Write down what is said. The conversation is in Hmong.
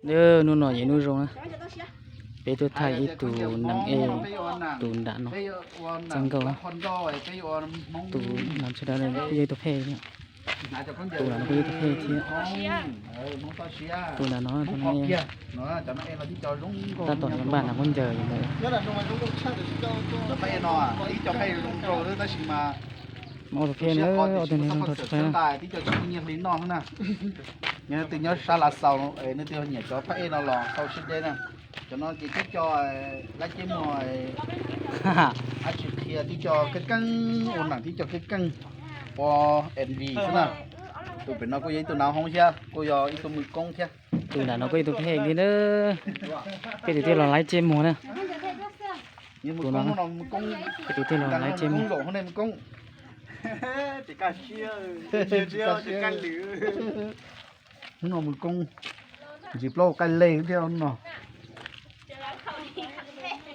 Hnub no yog hnub zoo na, peb tuaj thaij ib tug neeg ej, tus nram no, txij nkawm, tus nram sawv daws kuj yog ib tug phem thiab, tus nram no kuj yog ib tug phem thiab, tus nram no, tab tom npaj nram khaub ncaws mus. Ua tus phem na, ua tus neeg zoo rau tsis phem na. Nyob twg nyob sab Lav Xaus, nws twb nyiam cov phab ej no los tau sib deb na. Cov no ces tib co laib ceb muag, ab tsis qhia, tib co keej keej, ua neeg tib co keej keej, ua M V xwb na. Tus pem no kuj yog ib tug nav hoob thiab, kuj yog ib tug mws koob thiab. Tus nram no kuj ib tug phem li na, peb tus thiaj los laib ceb muag na. Tus no, peb tus thiaj los laib ceb muag. Hnub no mws koob, ntsis plaub qaij lej thiab no.